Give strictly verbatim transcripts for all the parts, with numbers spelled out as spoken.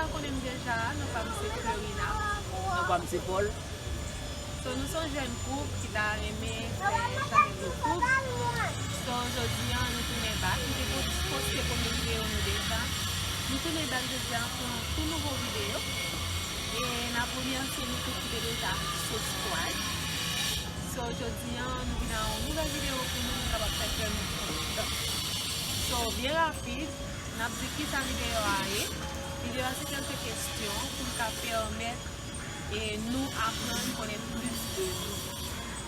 Sa konnen m deja, non pa m se Florina. Non pa m se Paul. So, nou se yon jèn koup ki ta renmen fè chanèl YouTube. So, jodi a, nou tounen back. Nou te post-, poste premye videyo nou deja. Nou tounen back jodi a pou yon tou nouvo videyo. E n ap remèsye nou tout ki te deja subscribe. So, jodi a, nou vin a yon nouvèl videyo pou nou, nou kapab fè kè nou kontan. So, byen rapid, n ap di kisa videyo a ye. Videyo a se kèlke kesyon pou n ka pèmèt e nou aprann konnen plis de nou.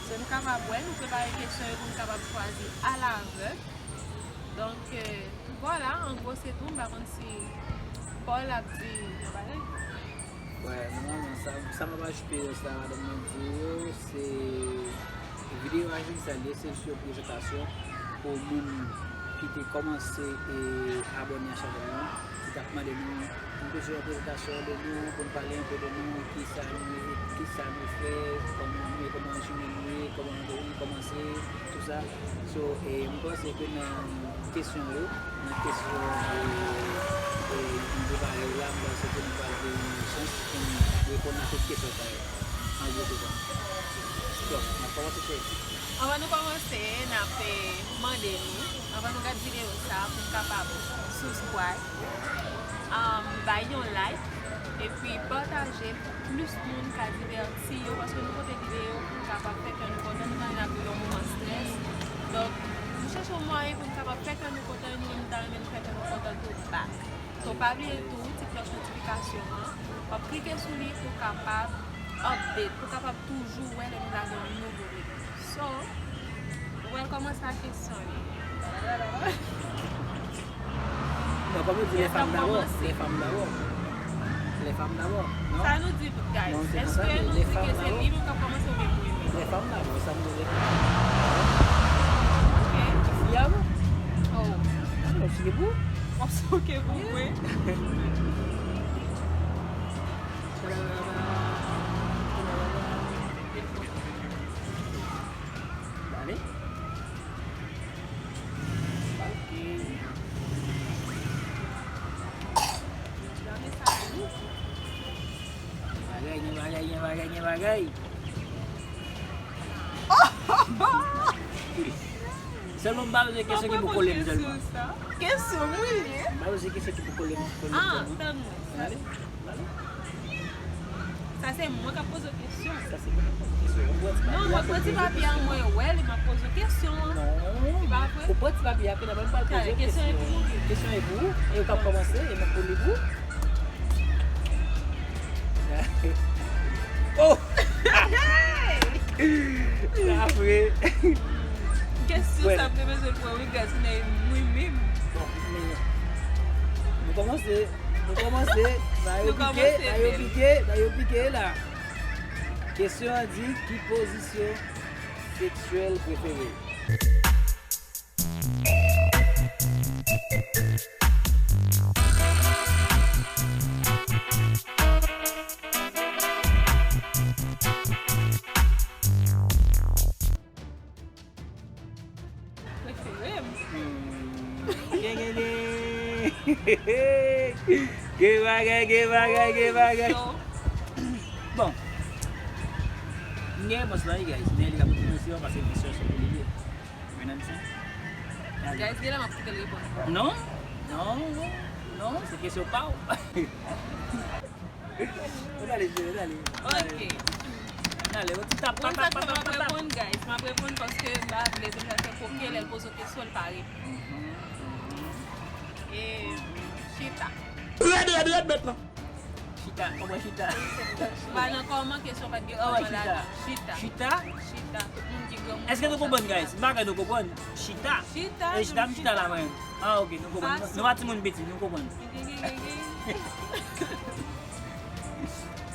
So, nou kapab wè, nou prepare kesyon yo pou nou kapab chwazi alavèg. Donk, euh, vwala, an gwo, se tou. M pa konn si Paul ap di yon bagay. Wè, nòmalman, sa, sa m ap ajoute yo, sa madanm mwen di yo, se videyo a jis sa l ye, se jis yon prezantasyon pou moun ki te kòmanse e abòne a chanèl lan, ki t ap mande nou yon bezwen yon prezantasyon de nou, pou n pale yon pe de nou, kisa nou ye, kisa nou fè, kòman nou ye, kòman jounen nou ye, kòman nou kòmanse, tou sa. So, e, m panse ke nan kesyon yo, nan kesyon, e, e, m prepare yo la, m panse ke nou pral gen yon chans pou n reponn a tout kesyon sa yo. An gwo, se sa. So, n ap kòmanse, cheri. Anvan nou kòmanse, n ap, e, mande nou, anvan nou gad videyo sa, pou n kapab subscribe, um, bay yon like, epi pataje l pou plis moun ka divèti yo, paske nou pote videyo pou n kapab fè kè nou kontan, nou pa nan yon moman strès. Donk, nou chèche yon mwayen pou n kapab fè kè nou kontan, e nou menm nou ta renmen nou fè kè nou kontan tou back. So, pa bliye tou, ti klòch notifikasyon an, w ap klike sou li pou w kapab update, pou w kapab toujou wè lè nou lage yon nouvo videyo. So, nou pral kòmanse ak kesyon yo. Non, kòm yo di, les femmes d'abord. Les femmes d'abord. Les femmes d'abord. Non? Sa nou di, guys? Non, se pa sa, èske nou di ke se li menm k ap kòmanse oubyen mwen menm? Les femmes d'abord, sa nou di. Ok. Fi a bon? Oh. Ah, non, se pou. M ap soke pou mwen. Dale. Ok. Gen bagay, gen bagay, gen bagay, gen bagay. Sèlman m pa bezwen kesyon ki pou kole m sèlman. Kesyon, wi. M pa bezwen kesyon ki pou kole m, kole m sèlman. Tann mwen. Gade, gade. Sa se mwen k ap poze w kesyon. Sa se mwen k ap poze w kesyon. Ou pran ti papye a, mwen wè li, m ap poze w kesyon an. Non. Se pa vre? Ou pran ti papye a, kounye a m pral poze w kesyon. Kesyon e pou ou. Kesyon e pou ou. E ou k ap kòmanse, e m ap pou li pou ou. Oh! Sa vre. Kesyon sa m te bezwen pran, wi, guys, men mwen menm. Bon, men nou kòmanse, nou kòmanse. Ba yo pike, ba yo pike, ba yo pike la. Kesyon an di, ki pozisyon seksyèl prefere w? Prefere m. Hmm. Gen, gen, gen. Gen bagay, gen bagay, gen bagay. Bon. M gen repons lan, wi, guys. Men li ka pote kesyon paske kesyon se pou li ye. You know what I'm saying? Guys, genlè m ap kite l reponn. Non, non, non, non, se kesyon pa w. Ann ale, cheri, ann ale. Ok. Ann ale, yon ti tap, tap, tap, tap, tap. Bon, sa k fè m ap reponn, guys. M ap reponn paske m pa vle deja fè koke, lè l poze w kesyon, l pa reponn. Mhm, mhm. E chita. Rèd, rèd, rèd, mèt lan. Chita, kòman chita? M pa nan kòman, kesyon pa t gen kòman ladan. Chita. Chita. Chita. Tout moun ki granmoun. Èske nou konprann, guys? M pa kwè nou konprann. Chita. Chita, e chita, m chita la, mwen. Ah, ok, nou konprann. Nou pa timoun piti, nou konprann.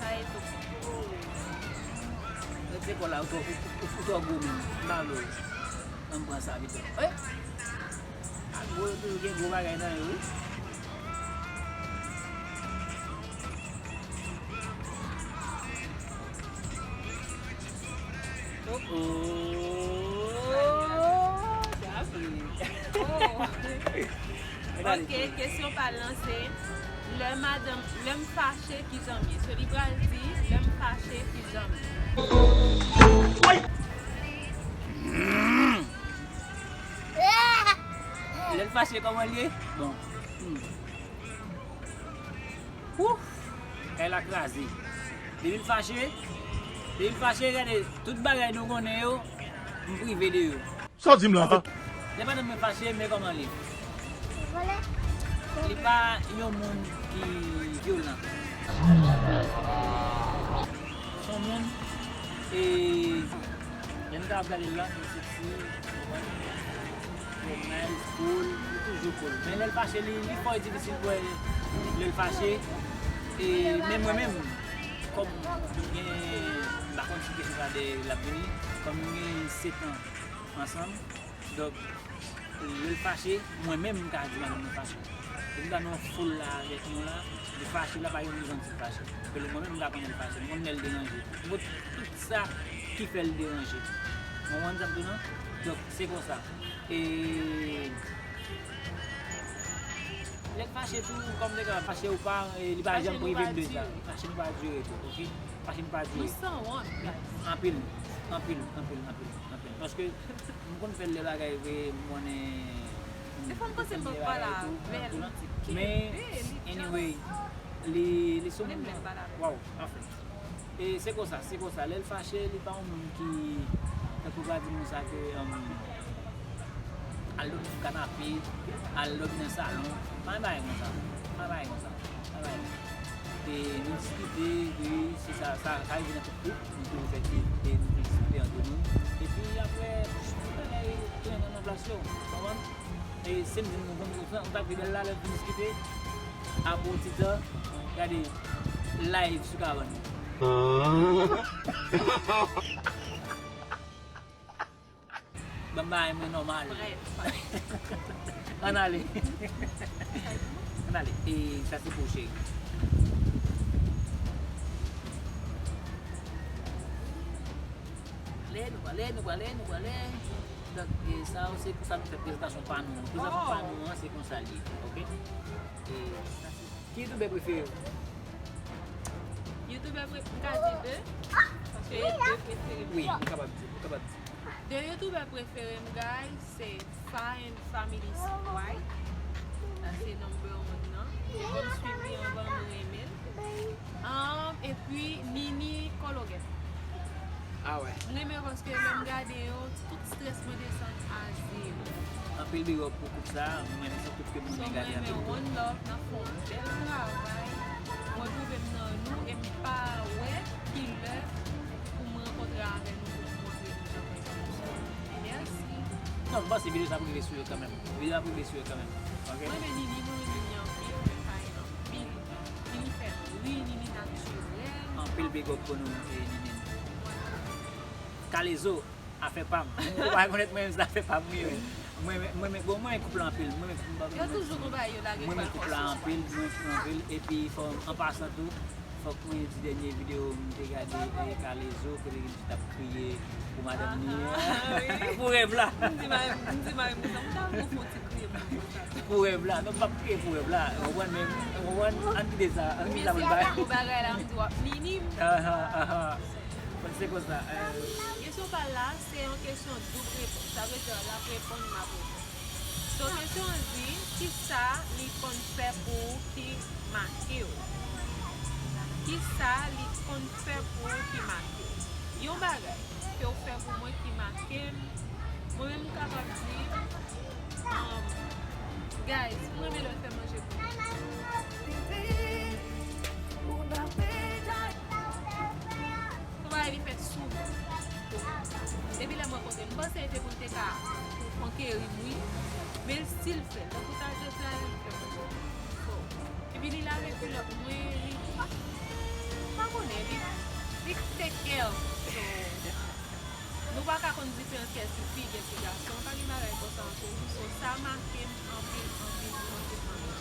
Sa e tou. Mwen se kò la, ou twò, ou, ou, ou twò gwo menm. M pa vle w. Ann pran sa pito. Eh! A gwo yo toujou gen gwo bagay nan yo, wi. Oh, oh. Sa vre. Oh. Ok, kesyon pa l lan se, Lè madanm, lè m fache, ki jan m ye? So, li pral di, lè m fache, ki jan m ye? Lè l fache, kòman l ye? Bon. Hmm. Ouf! Kay la kraze. Depi l fache, depi l fache, gade, tout bagay nou konnen yo, m prive de yo. Sa w di m la? Lè madanm mwen fache, men kòman li. Li pa yon moun ki vyolan. Se yon moun, e, lè m ta ap gade l la, li seksi, li nice, cool, li toujou cool. Men lè l fache, li, li fò difisil pou wè lè l fache. E, men mwen menm, kòm nou gen, m pa konn si kesyon sa dèyè l ap vini, kòm nou gen sèt an ansanm, donk, lè l fache, mwen menm, m ka di madanm mwen fache. Depi m ta nan yon foul la avèk nou la, li fache, l ap pa yon moun ki konn si l fache. Paske mwen menm, m ka konnen l fache, m konn lè l deranje. M konn tout sa ki fè l deranje. Ou konprann sa m di w lan? Donk, se konsa. E lè l fache tou, kòm nèg la fache ou pa, e li pa janm prive m de sa. Fache nou pa dire tou, oke? Fache nou pa dire. Nou sanwont, guys. Anpil, anpil, anpil, anpil, anpil. Paske m konn fè l lè bagay vre, m konnen. Defwa m panse m pap pale avè l, m di kenbe li. Men, anyway, li, li sou moun nan. Menm lè m pale avè l. Waw, anfen. E se konsa, se konsa. Lè l fache, li pa yon moun ki, tankou w ka di moun sa ke, um, al dòmi sou kanape, al dòmi nan salon. Pa gen bagay konsa. Pa gen bagay konsa. Pa gen bagay konsa. E nou diskite, wi, se sa, sa, sa rive nan tout koup. Nou toujou fè ti, e nou toujou diskite antre nou. Epi apre, tout bagay tounen nan, nan plas yo. Konprann? E se m di nou konn konsa, nou t ap viv bèl la, lè nou fin diskite, apre yon ti tan, gade, live sou kabann. Ban m bagay mwen nòmal. Ann ale. Ann ale. E sa se pou cheri. Ale, nou prale, nou prale, nou prale. Donk, e sa yo, se konsa nou fè prezantasyon pa nou an. Prezantasyon pa nou an, se konsa l ye, oke? E sa se. Ki youtubè prefere w? Youtubè pre-, m ka di de, paske e de prefere m. Wi, ou kapab di, ou kapab di. De youtubè prefere m, guys, se Fa and Family Sprite. Sa se number one nan. Se kòm swiv li anvan m renmen l. Um, epi Nini Kologèt. Ah ouais. M renmen yo paske lè m gade yo, tout strès mwen desann a zewo. Anpil big up pou koup sa, mwen renmen se koup ke m renmen gade anpil tou. So, mwen renmen one love, n ap fè yon bèl travay. Mwen twouve m nan nou e m pa wè ki lè pou m rankontre avè nou pou m montre nou jan mwen ye. Mèsi. Non, m panse videyo sa ap rive sou yo kanmenm. Videyo ap rive sou yo kanmenm. Ok? Mwen renmen Nini, mwen renmen Nini anpil, mwen renmen anpil. Nini fè m ri, Nini natirèl. Anpil big up pou nou, e, Nini. Kalezo, afè pa m. Ou pa rekonèt mwen menm, se afè pa m, wi, wi. Mwen, mwen, mwen, bon, mwen renmen koup la anpil. Mwen renmen koup la anpil. Mwen renmen koup la anpil. Mwen renmen koup la anpil. Epi, fò, an pasan tou, fòk mwen di dènye videyo m te gade, e, Kalezo, kote li t ap kriye pou madanm li an. Pou rèv la. M di mari, m di mari m konsa, m ta vle fè yon ti kriye pou rèv la. Pou rèv la. Non, m p ap kriye pou rèv la. Ou konprann, men, ou konprann, ann kite sa. Ann kite sa pou bagay. Mesye ap ap bagay la, m di w ap Nini m. Aha, aha. Bon, se konsa. Kesyon pa l la, se yon kesyon doub repons. Sa vle di, l ap reponn, m ap reponn. So, kesyon an di, kisa li konn fè pou ou ki make w? Kisa li konn fè pou ou ki make w? Yon bagay ke w fè pou mwen ki make m, mwen menm m kapab di, um, guys, mwen renmen lè w fè manje pou mwen. Yon bagay li fè souvan. Depi lè m rankontre l, m panse se pou l te ka konkeri m, wi. Men l still fè l. Tankou sa, jodi a, li fè m fò. Epi li lave kilòt mwen, li, m pa konnen, li, li take care of me. So, nou pa ka konn diferans kiyès ki fi, kiyès ki gason. Pa gen bagay konsa antre nou. So, sa make m anpil, anpil, anpil, anpil.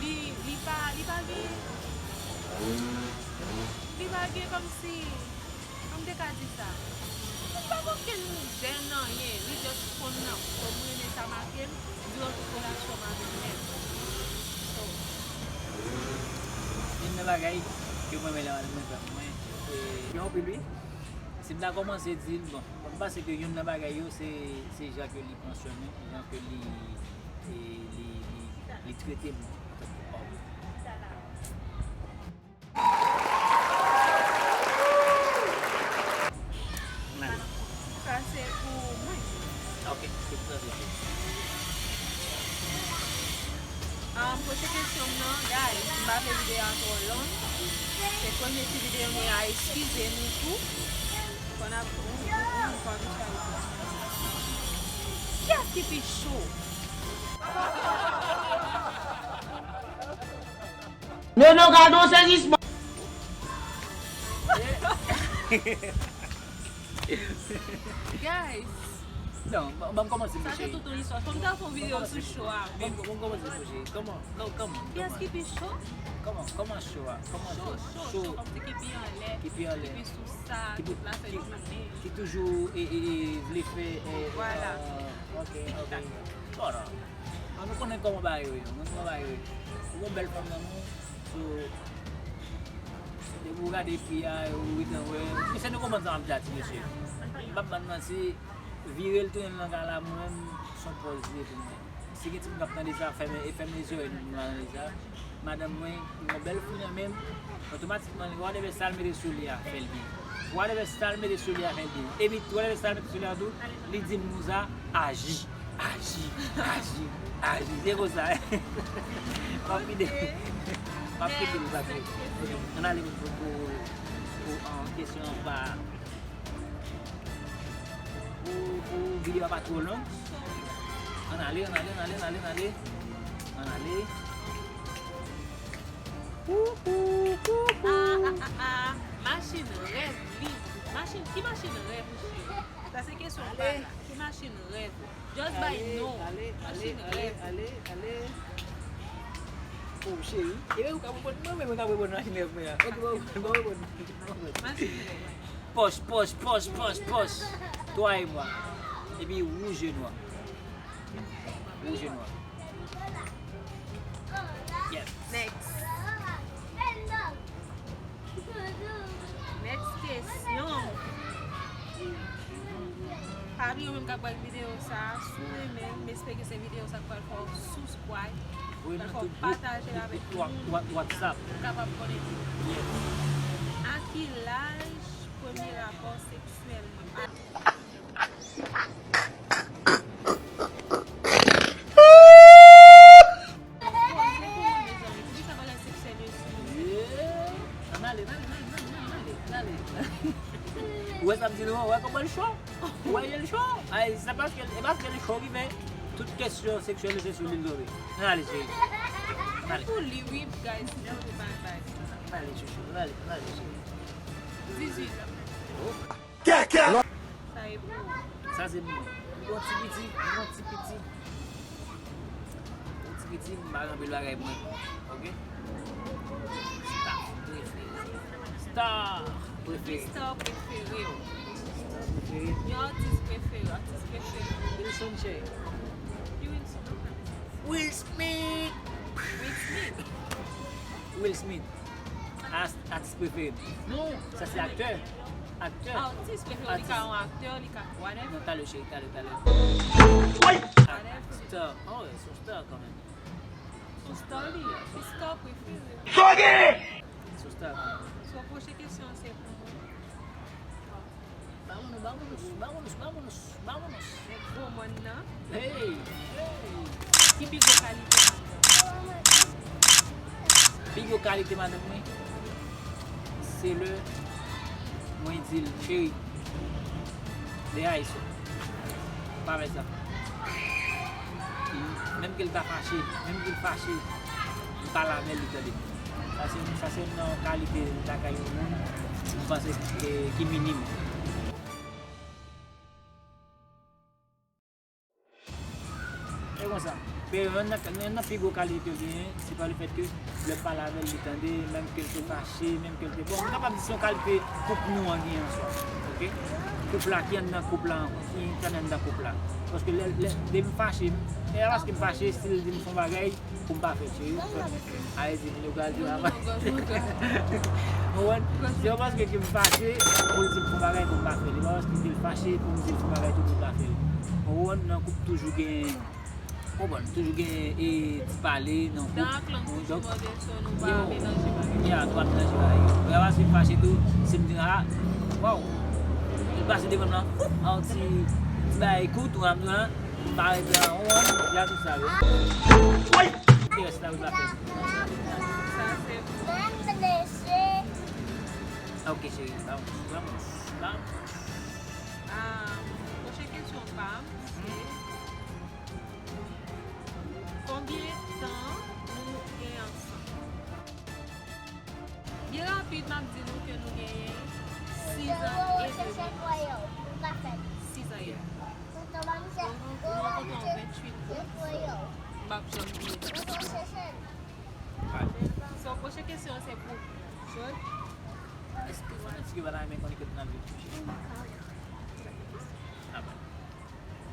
Li, li pa, li pa gen, li pa gen kòmsi, kòman m te ka di sa? Li pa gen okenn jèn anyen, li just fon nan. So, m renmen sa make m, diran tout relasyon m avè l menm. So, Bagay ke mwen renmen lè madanm mwen fè pou mwen, e, gen anpil wi. Si m ta kòmanse di l, bon, m panse ke youn nan bagay yo, se, se jan ke li pran swen mwen, jan ke li, e, li, li, li trete m antanke òm. Sa se pou mwen. Ok, se pou sa se pou. Um, pwochen kesyon m nan, guys, m pa vle videyo a twò long. Se premye ti videyo nou ye a, eskize nou tou. Fò n ap, ou, ou, ou, fò nou chalite. Kiyès ki pi cho? Non, non, gade yon sezisman. Guys, non, ban, ban m kòmanse, sa se tout yon istwa. Fò m ta fè yon videyo sou cho a. Ban m, ban m kòmanse, monchè. Kòman, kò-, kòman, kiyès ki pi cho? Kòman, kòman cho a? Kòman cho, cho, cho, kòmsi ki pi anlè, ki pi anlè, ki pi sou sa, ki pi, tout la fè jounen, ki toujou, e, e, e, vle fè, e, e, vwala. Ok, ok. Bon, non. An, nou konnen kòman bagay yo ye, nou konnen kòman bagay yo ye. Ou gon bèl fanm nan men w, so, depi w gade fi a, ou gentan wè. Mesye, nou konprann sa m ap di a, ti mesye. M p ap ban n manti, vire l tounen l nan kay la, mwen menm, s on pòz li ye pou mwen. Si gen timoun k ap tande sa, fèmen, e fèmen zòrèy nou pou nou pa tande sa. Madanm mwen, yon bèl fi nan men m, otomatikman, whatever sa l mete sou li a, fè l byen. Whatever sa l mete sou li a, fè l byen. Epi, whatever sa l mete sou li a tou, li di m konsa, aji, aji, aji, aji. Se konsa. M ap kite, m ap kite l pase. Ann ale pou, pou, pou, pou, an, kesyon an pa. Pou, pou videyo a pa twò long. Ann ale, ann ale, ann ale, ann ale, ann ale. Machin rèv li. Machin, ki machin rèv ou cheri? Sa se kesyon pa la. Ki machin rèv ou? Just by no. Machin rèv. Ale, ale, ale. Oh, cheri. E ou ka reponn mwen, mwen ka reponn machin rèv mwen an. Ok, bon, bon, bon. Machin rèv. Pòch, pòch, pòch, pòch, pòch. Toi et moi. Epi wouj e nwa. Wouj e nwa. Yes. Next. Next kesyon. Pa bliye ou menm k ap gade videyo sa, si w renmen l, m espere ke se videyo sa k pral fè w subscribe, pral fè w pataje l avèk moun, WhatsApp, pou kapab konnen tou. Yes. A ki laj premye rapò seksyèl mwen pa Ann ale, ann ale, ann ale, ann ale, ann ale, ann ale. Ou wè sa m di nou an, ou wè kòman l cho? Ou wè jan l cho? Ay, se paske, e paske l cho ki fè tout kesyon seksyalite sou li l tonbe. Ann ale, cheri. Ann ale. Pou li, wi, guys, li tonbe bay bay. Ann ale, chouchou, ann ale, ann ale, cheri. Dizuit. Oh. Kèkè! Sa e pou ou. Sa se pou mwen. M gon ti piti, m gon ti piti. Yon ti piti, m pa ranpe l bagay mwen. Ok? Star prefere. Star prefere. Ki star prefere w? Star prefere. Yon atis prefere, atis prefere. Wilson, cheri. Ki Wilson? Will Smith. Will Smith. Will Smith. As-, atis prefere m. Non, sa se aktè. Aktè. Atis prefere w, li ka yon aktè, li ka whatever. Non, talè, cheri, talè, talè. Whatever. Star. Oh, se yon star kanmenm. Se yon star li ye. Ki star prefere w? Se yon star kanmenm. So, pwochen kesyon an se pou mwen. Vámonos, vámonos, vámonos, vámonos, vámonos. Nèg gwo mòn nan. Hey, hey. Ki pi gwo kalite madanm? Pi gwo kalite madanm mwen, se lè mwen di l, cheri, de ayisyen. Pa fè sa. Menm ke l ta fache, menm ke l fache, m pale avè l, li tande. Sa se, sa se yon kalite lakay yon moun, m panse, e, ki minim. E konsa, pe, youn nan, youn nan pi gwo kalite yo genyen, se pa lefètke lè w pale avè l, li tande, menm ke l te fache, menm ke l te, bon, m kapab di se yon kalite koup nou an genyen an swa, ok? Koup la, ki anndan koup la ankò, ki, ki anndan koup la. Paske lè, lè, depi m fache, e pa paske m fache, si l di m fè yon bagay, pou m pa fè l, cheri. Sa vle di, nou pral di avan. Ou konprann? Se pa paske ke m fache, pou l di m fè yon bagay, pou m pa fè l. E pa paske ke l fache, pou m di l fè yon bagay, tou, pou m pa fè l. Ou konprann? Nan koup toujou gen Ou konprann, toujou gen, e, ti pale nan koup. Dan ak lang toujou mòde, so nou pa melanje bagay. Ya, nou pa melanje bagay. Ou pa pase fache tou, si m di, a, waw. Li pase devan m nan, foup, a yon ti, ti bagay kout, ou ap nan, m pa ret la, ou konprann, ya tout sa, wi. Woy! Ki rès la, wi, pa fè. Sa se pou. Ok, cheri, vamos, vamos, vamos. Ah, pwochen kesyon pa m, se Konbyen tan nou gen ansanm? Byen rapid, m ap di nou ke nou genyen sis an edmi. Sis an edmi. Nou rankontre an venntuit out. M p ap janm bliye dat sa. So, pwochen kesyon an se pou Jod. Èske fanatik yo pa ta renmen konnen kote n ap viv kouche? Ah bon.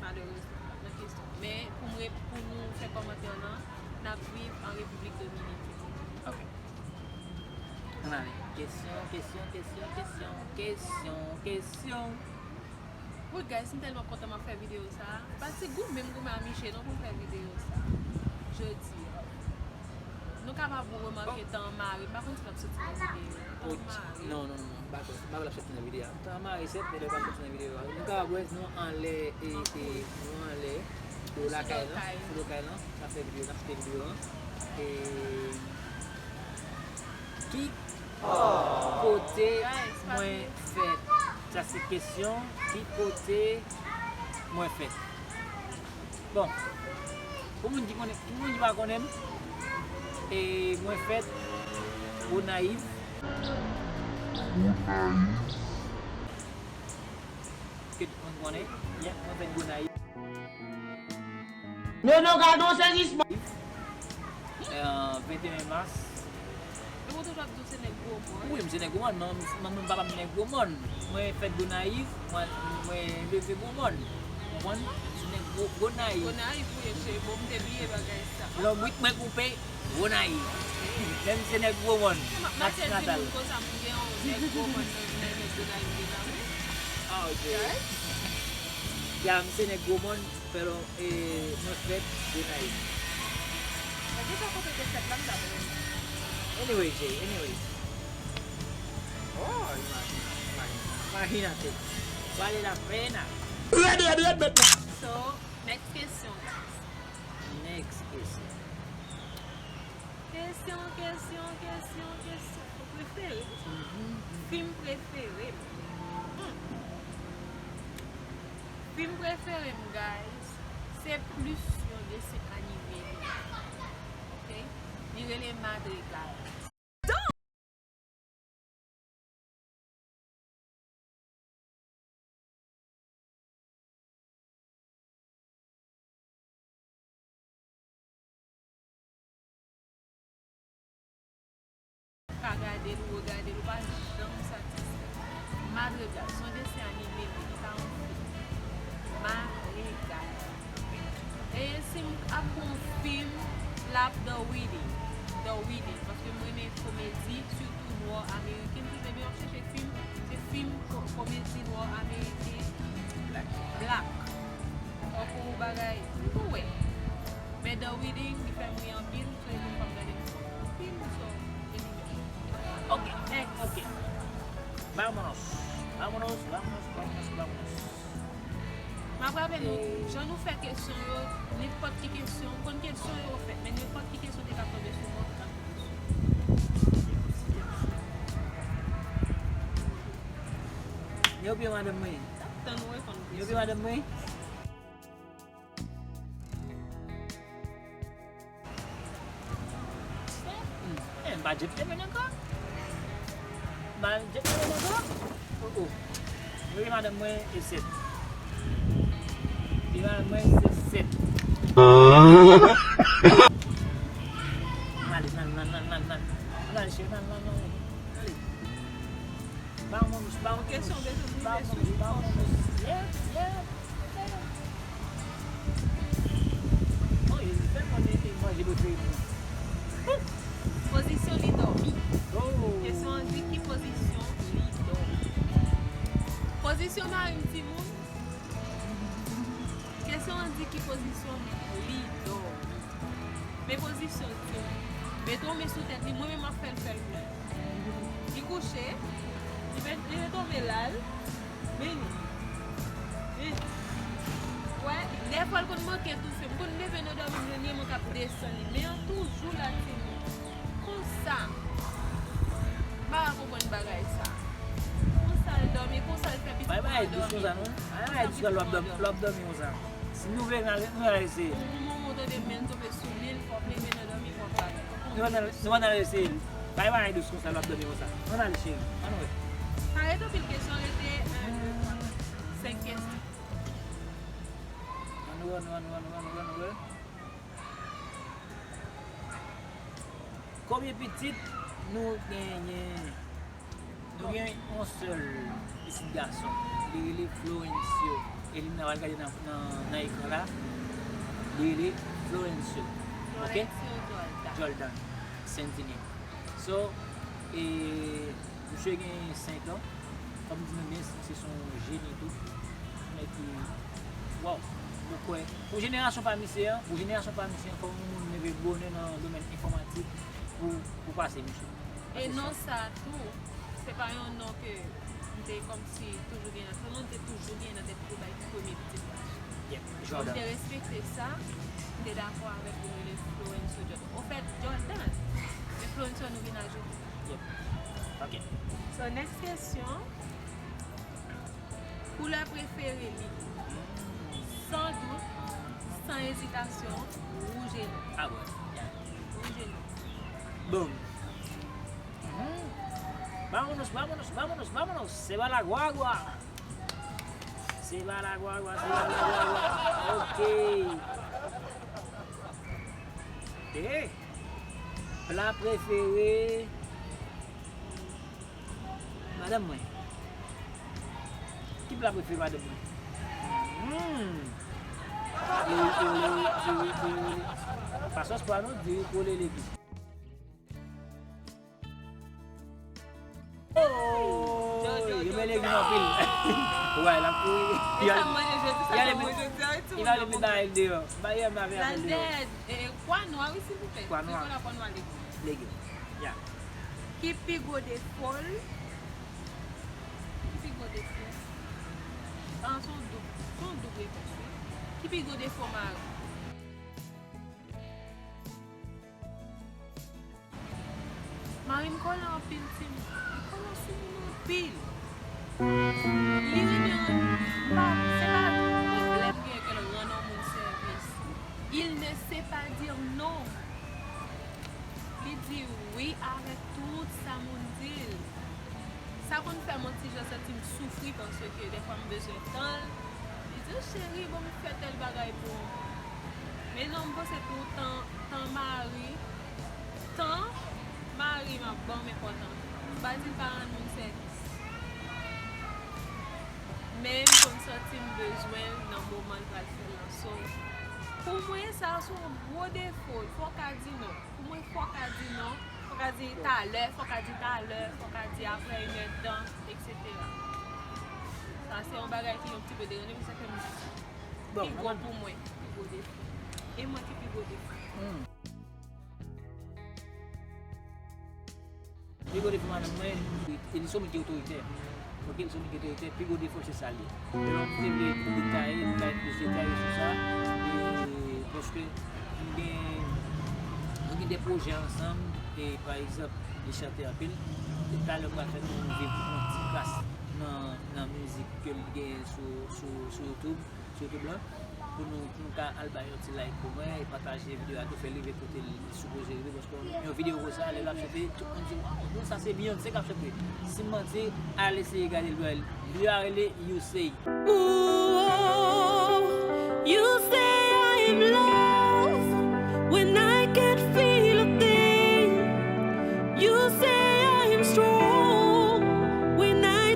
Malerezman, pa t nan kesyon. Men pou mwen, pou nou fè kòmantè lan, n ap viv an Repiblik Dominikèn. Ok. Ann ale. Kesyon, kesyon, kesyon, kesyon, kesyon, kesyon. Woy, guys, m tèlman kontan m ap fè videyo sa a. Pa ti goumen m goumen a Miche non pou m fè videyo sa a. Jodi a. Nou kapab remake tan an mare. M pa konn si l ap soti nan videyo a. Tan an mare. Non, non, non, non. M pa kwè. M pa kwè l ap soti nan videyo a. Tan an mare, sèt, men lè l pa soti nan videyo a. Nou kapab wè nou anlè, e, e, nou anlè, dlo lakay lan, dlo lakay lan. N ap fè videyo, n ap fè videyo an. E, ki kote mwen fèt? Sa se kesyon, ki kote mwen fèt? Bon, pou moun ki konnen, pou moun ki pa konnen m, e, mwen fèt Gonayiv. Ke tout moun konnen, yeah, mwen fèt Gonayiv. Non, non, gade yon sezisman. Euh, venteyen mas. Epi w toujou ap di w se nèg Gwo Mòn. Wi, m se nèg Gwo Mòn. Manman, manman m, papa m nèg Gwo Mòn. Mwen fèt Gonayiv, mwen, mwen leve Gwo Mòn. Ou konprann? Se nèg Gwo, Gonayiv. Gonayiv ou ye, cheri. Bon, m te bliye bagay sa. Lonbrit mwen koupe Gonayiv. Men m se nèg Gwo Mòn. Natif natal. Matyè di moun konsa, m gen yon nèg Gwo Mòn nan, nan nèg Gonayiv gen la, wi. Ah, ok. Guys. Ya, m se nèg Gwo Mòn. Fè lon, e, mwen fèt Gonayiv. Mwen deja kote te fèt la, m ta konnen. Anyway, Jay, anyway. Oh, imagina, imagina. Imagínate. Vale la pena. Rèd, rèd, rèd, mèt la. So, next kesyon, guys. Next kesyon. Kesyon, kesyon, kesyon, kesyon. Fim prefere m. Fim prefere m. Hmm. Fim prefere m, guys, se plis yon desen anime li ye. Ok? Li rele Madrigal. Ka gade l, ou regade l, ou pa janm satisfè. Madrigal, se yon desen anime, wi, li pa yon fim. Madrigal. E si m ap gon fim, l ap The Wedding. The Wedding, paske m renmen komedi, sitou nò ameriken. Tout lè m ap chèche fim, se fim ko-, komedi nò ameriken. Black. Black. Tankou bagay, m tou wè. Men The Wedding, li fè m ri anpil, so e konn fè m gade anpil, so, anyway. Ok, next. Ok. Vámonos. Vámonos, vámonos, vámonos, vámonos. M ap raple nou, jan nou fè kesyon yo, nenpòt ki kesyon, konn kesyon yo fèt, men nenpòt ki kesyon te ka tonbe sou mwen, ou te ka tonbe sou mwen. Yo byen, madanm mwen. Tann ou reponn kesyon. Yo byen, madanm mwen. Hmm. Eh, m pa Jeff Lemon ankò. M pa Jeff Lemon ankò. Oh, oh. Wi, madanm mwen, e sèt. Wi, madanm mwen, se sèt. Ann ale, nan, nan, nan, nan, nan. Ann ale, cheri, nan, nan, nan, nan. Ale. Ba m yon dous, ba m yon dous. Kesyon, kesyon, ba m yon dous, ba m yon dous. Lèv, lèv, lèv. Oh, Jezi, fè m konnen e manje prefere m nan. Pozisyon li dòmi. Oh. Kesyon an di ki pozisyon li dòmi. Pozisyon mari m, timoun. Kesyon an di ki pozisyon li dòmi. Men pozisyon l, timoun. Mete w men sou tèt li, mwen menm m ap fè l fè l pou ou. Li kouche, li met, li mete w men la, l vini. Vini. Wè, dèfwa l konn manke touse. M konn leve nan dòmi, m jwenn li, mwen k ap desann li. Men an toujou la, timoun. Konsa. M pa ka konprann bagay sa. Konsa l dòmi, konsa l fè pitit mwen dòmi. Bay bagay dous konsa, non. Bay bagay dous konsa, l ap dòmi, l ap dòmi konsa. Si nou vle, nou al, nou al eseye. Yon moman w tande men l tonbe sou li, l fè w leve nan dòmi, w ap pale. Nou ann al, nou ann al eseye l. Bay bagay dous konsa, l ap dòmi konsa. Ann ale, cheri. Ann wè. Pa rete anpil kesyon, rete en, de, twa, kat, senk kesyon. Ann wè, ann wè, ann wè, ann wè, ann wè, ann wè. Konbyen pitit nou genyen? Nou gen yon sèl pitit gason. Li rele Florencio. E li nan, w al gade nan, nan, nan ekran la. Li rele Florencio. Ok? Florencio Jordan. Jordan. Sentini. So, e, misye gen senk an. Kòm di nou byen, misye se yon jeni tou. Yon nèg ki, waw, mwen kwè. Pou jenerasyon pa misye an, pou jenerasyon pa misye an, fò yon moun leve bonè nan domèn enfòmatik pou, pou pase misye. E non sa tou, se pa yon non ke m te kòmsi toujou gen nan tèt mwen, m te toujou gen nan tèt mwen pou bay premye pitit gason. Yep, Jordan. M te respekte sa, m te dakò avèk pou rele Florencio Jordan. Ofèt, Jordan, men Florencio nou vin ajoute. Yep. Ok. So, next kesyon. Koulè prefere li. San dout, san ezitasyon, wouj e nwa. Ah ouais. Wouj e nwa. Boom. Mhm. Vámonos, vámonos, vámonos, vámonos. Se va la guagua. Se va la guagua, se va la guagua. Ok. Eh. Pla prefere madanm mwen. Ki pla prefere madanm mwen? Hmm. Diri kole, diri kole. Pa sòs pwa non, diri kole legim. Oh, yo men legim anpil. Wè, l ap kouri. E sa m manje jodi, sa m manje jodi a, wi, timoun yo. Li ale met bagay deyò. Bagay m avè avè l deyò. La dèd, e, pwa nwa, wi, silvouplè. Pwa nwa. Silvouplè, pwa nwa, legim. Legim. Ya. Ki pi gwo defo l? Ki pi gwo defo? Ah, se yon doub, se yon doub repons, wi. Ki pi gwo defo mari? Mari m kòlè anpil, timoun. Li kòlè sou moun anpil. Li renmen rann, pa, se pa pwoblèm gen ke l rann yon moun sèvis. Il ne sait pas dire non. Li di wi avèk tout sa moun di l. Sa konn fè m yon ti jan santi m soufri paske dèfwa m bezwen tan l. Li di, "Cheri, ban m fè tèl bagay pou ou." Men non, m panse pou tan, tan mari, tan mari m ap ban m enpòtans. M pa di l pa rann moun sèvis. Men m konn santi m bezwen l nan moman l pral fè l lan. So, pou mwen, sa se yon gwo defo. Fò w ka di non. Pou mwen, fò w ka di non. Fò w ka di talè, fò w ka di talè, fò w ka di aprè inèdtan, etsetera. Sa se yon bagay ki yon ti pe deranje m, sa fè m pi gwo pou mwen, pi gwo defo. E mwen ki pi gwo defo. Hmm. Pi gwo defo madanm mwen, e li se yon moun ki otoritè. Ok, li se yon moun ki otoritè, pi gwo defo l se sa l ye. Lè m te vle detaye, m bay plis detay sou sa, e, paske m gen, nou gen de pwojè ansanm, e, pa egzanp, li chante anpil. E talè m pral fè nou viv yon ti kras nan, nan mizik ke l genyen sou, sou, sou YouTube. Sou YouTube lan, pou nou, pou nou ka al bay yon ti like pou mwen e pataje videyo a tou, fè l rive kote l sipoze rive, paske yon videyo konsa, lè l ap chante, tout moun di, "Waw, non, sa se Beyoncé k ap chante." Si m manti, al eseye gade l, videyo a rele You Say. Ooh, you say I am love when I can't feel a thing. You say I am strong when I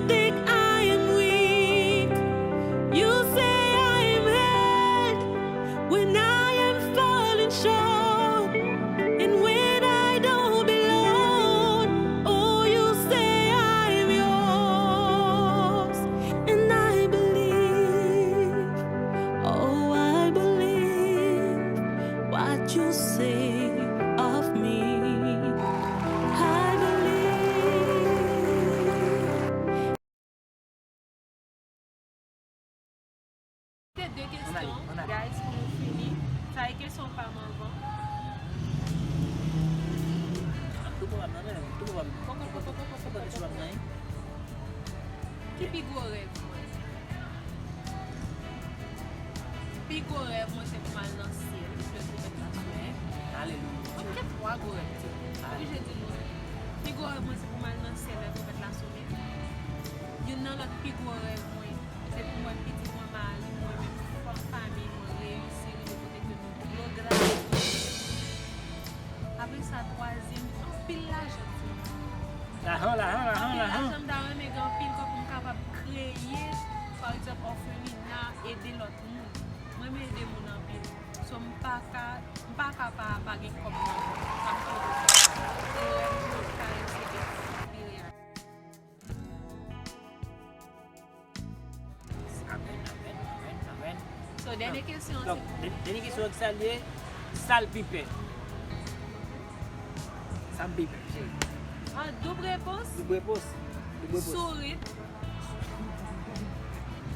De kesyon, guys, pou nou fini. Sa e kesyon pa m anvan. Poko, poko, poko, poko, poko, poko, poko, poko. Ki pi gwo rèv mwen? Pi gwo rèv mwen se pou m al nan syèl, lè twonpèt la sone. Alelouya. Mwen gen twa gwo rèv, tou. Oblije di nou. Pi gwo rèv mwen se pou m al nan syèl, lè twonpèt la sone. Youn nan lòt pi gwo rèv mwen, se pou m wè pitit mwen, mari mwen, menm fanmi mwen reyisi, rive kote ke nou dlo glas. Apre sa, twazyèm, anpil lajan, ti moun. Lajan, lajan, lajan, lajan. Anpil lajan, m ta renmen gen anpil kòb pou m kapab kreye, pa egzanp, òfelina, ede lòt moun. Mwen renmen ede moun anpil. So, m pa ka, m pa ka pa, pa gen kòb nan men m. Sa m poko fè. E rèv mwen ka reyisi, se byen. Amèn, amèn, amèn, amèn. So, dènye kesyon an, se pou... Dènye kesyon an, ki sa l ye? Sa l pi pè? Sa m pi pè, cheri? An doub repons? Doub repons. Doub repons. Sourit.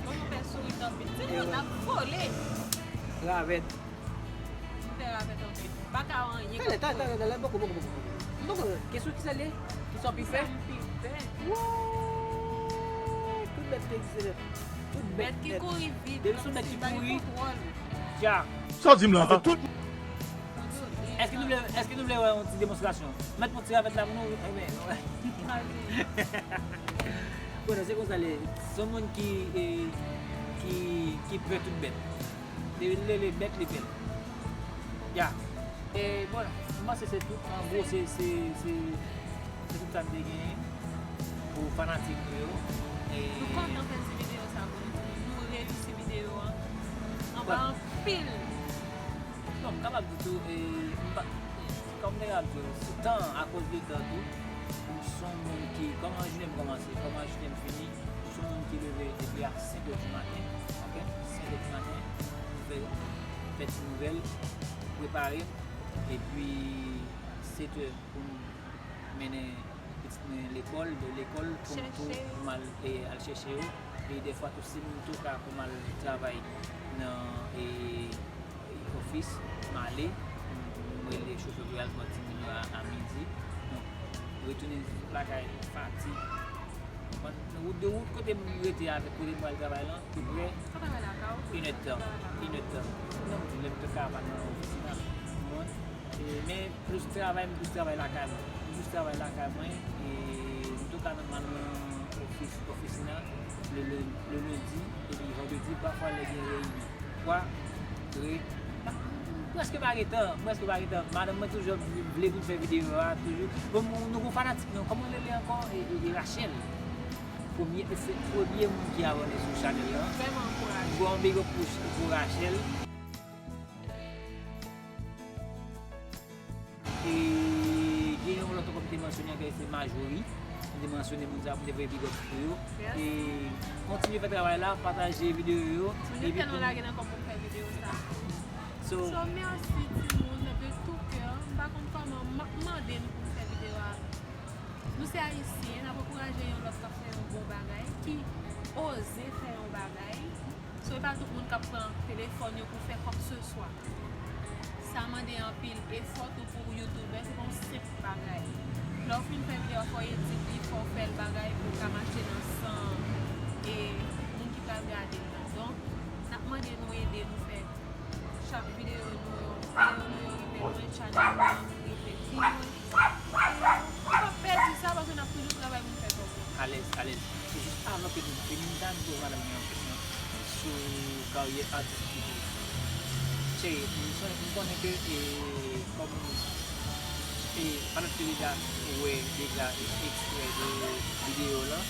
Mwen, mwen fè sourit anpil. Ti moun ap vole. Ravèt. M pè ravèt anpil. M pa ka wè anyen k ap kouri. Talè, talè, talè, talè, bòkò, bòkò, bòkò. Bòkò, kesyon ki sa l ye? Ki sa w pi pè? Ki sa m pi pè? Woy! Tout bèt ki egziste nèt. Tout bèt nèt. Bèt ki kouri vit, depi se yon bèt ki kouri, dja. Sa w di m la? Tout. Èske nou vle, èske nou vle wè yon ti demonstrasyon? Mèt pran ti ravèt la pou nou, ebyen, wè. Bon, se konsa l ye. Se yon moun ki, e, ki, ki pè tout bèt. Depi l rele bèt, li pè l. Ya. E, bon, m panse se tout. An gwo, se, se, se, se tout sa m te genyen pou fanatik nou yo. E nou kontan fè ti videyo sa pou nou. Nou reyisi videyo an. Anba anpil. Non, m kapab di tou, e, m pa, kòm m te ap di w, se tan, akoz de tan tou, m se yon moun ki, kòman jounen m kòmanse, kòman jounen m fini, m se yon moun ki leve depi a senk è di maten, ok? Senk è di maten, m fè, fè ti nouvèl, prepare m, epi sèt è pou m mennen pitit mwen lekòl, de lekòl pou m tou, pou m al, e, al chèche yo. E dèfwa tou, si m tou ka pou m al travay nan, e, ofis, m ale, m rele chofè pou y al pran timoun yo a, a midi. Donk, retounen lakay, fatig. Nan wout, de wout kote m rete avèk kote m pral travay lan, tou prè, inèdtan, inèdtan. Non, m di lè m te ka pa nan ofisina, mwen, e, men plis travay, m plis travay lakay mwen. M plis travay lakay mwen, e m tou ka nan, nan ofis, ofisina, le, le, le lendi, epi vandredi, pafwa lè gen reyinyon. Kwa, tre, m prèske pa gen tan, m prèske pa gen tan. Madanm mwen toujou ap vle pou n fè videyo a, toujou. Bon, nou, nou gon fanatik nou, kòman l rele ankò? E, e, e Rachel. Premye, se premye moun ki abòne sou chanèl lan. Vrèman ankouraje. Bon, big up pou, pou Rachel. E gen yon lòt ankò m te mansyone ankò, se Marjorie. M te mansyone moun sa pou m te voye big up pou yo. E kontinye fè travay la, pataje videyo yo. Moun yo tèlman lage nan kòb pou m fè videyo sa. So, so, mèsi timoun de tout cœur. M pa konn kòman m ap mande nou pou n fè videyo a. Nou se Ayisyen, n ap ankouraje yon lòt k ap fè yon bon bagay, ki oze fè yon bagay. So, e pa tout moun k ap pran telefòn yo pou fè kwakeseswa. Sa mande anpil efò tou pou youtubè, se pa yon senp bagay. Lè w fin fè videyo a, fò w edit li, fò w fè l bagay pou l ka mache nan sans e moun ki pral gade l lan. Donk, n ap mande nou ede nou fè chak videyo nou yo, videyo nou yo rive lwen, chanèl nou an rive pi lwen. E nou p ap pèdi sa, paske n ap toujou travay pou n fè kòb yo. Alèz, alèz. E jis avan ke nou fini, m ta vle poze madanm mwen yon kesyon sou karyè atistik li. Cheri, m konnen ke, e, kòm, e, pandan ke deja ou wè deja, e, ekstrè de videyo lan,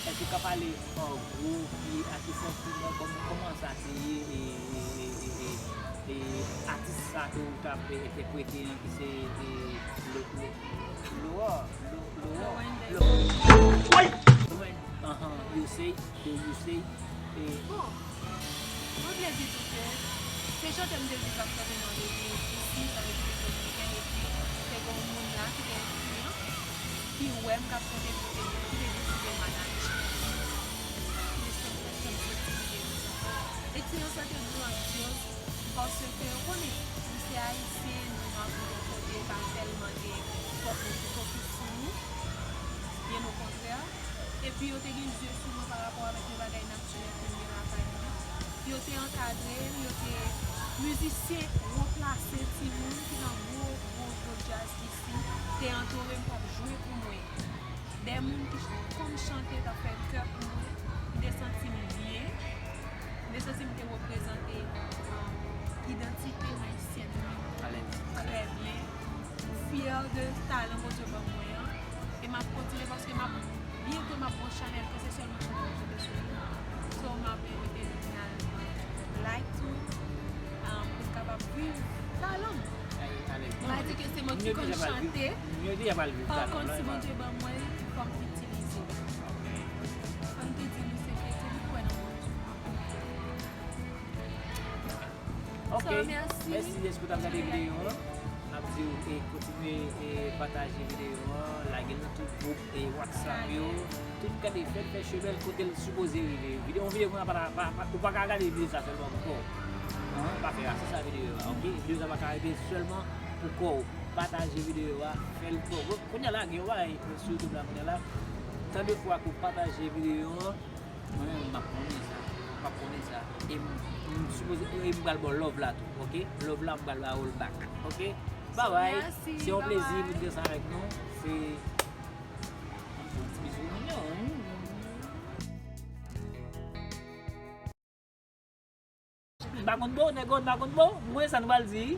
èske w ka pale an gwo, e, ase santiman, kòm, kòman sa te ye, e, e, e, e, e, e, atis sa ke ou t ap entèprete an, ki se, e, Lo-, Lo-, Lo-, Lo-, Lo-, Lo-, Anhan, Yosey, de Yosey, e... Bon, mwen vle di tou ke se chante m te di k ap chante nan Repiblik isi, nan Repiblik Dominikèn, epi te gen yon moun la ki te enfliyan, ki wè m k ap chante, epi te, ki te deside manaje m. Mesye, m fè, fè m soti videyo sa. Eksperyans lan te grandyoz, paske, ou konnen, nou se Ayisyen, nou nan yon kote pa tèlman gen twòp moun ki fokis sou nou, byen okontrè. Epi yo te gen zye sou mwen pa rapò avèk yon bagay natirèl ke m gen lakay mwen. Yo te ankadre m, yo te, mizisyen wo plase, timoun ki nan gwo, gwo, gwo djaz isi, te antoure m, t ap jwe pou mwen. De moun ki konn chante, t ap fè kè pou mwen. M te santi m byen. M te santi m te reprezante, um, idantite ayisyèn mwen trè byen. M fyè de talan Bondye ban mwen an. E m ap kontinye paske m ap, byento m ap gon chanèl ke se sèlman chante m ap chante sou li. So, m ap envite nou vin al, uh, like tou, um, pou m kapab viv talan m. M pa di ke se mwen ki konn chante. Pa kont, si Bondye ban mwen, fò m itilize. Ann te di nou se kretyen, nou kwè nan Bondye. Ok. So, mèsi. Mèsi dèske w t ap gade videyo an. N ap di w, e, kontinye, e, pataje videyo an, lage l nan tout gwoup, e, WhatsApp yo. Tout gade, fè l fè chemen l kote l sipoze rive. Videyo, yon videyo konsa pa, pa, pa, ou pa ka gade videyo sa sèlman pou kò w. Pa fè sa, se sa videyo a, ok? Videyo sa pa ka rive sèlman pou kò w. Pataje videyo a, fè l pou kò w. Kounye a la, gen yon bagay sou YouTube la, kounye a la. Tan de fwa ke w pataje videyo an, mwen menm, m ap konnen sa. M ap konnen sa. E m, m sipoze, e m pral ba w love la tou, ok? Love la, m pral ba w l back, ok? Bye bye. Se yon plezi pou n te ansanm avèk nou. Se yon ti bizou mignon. M pa konn bo, nèg yo, m pa konn bo. Mwen, sa nou pral di.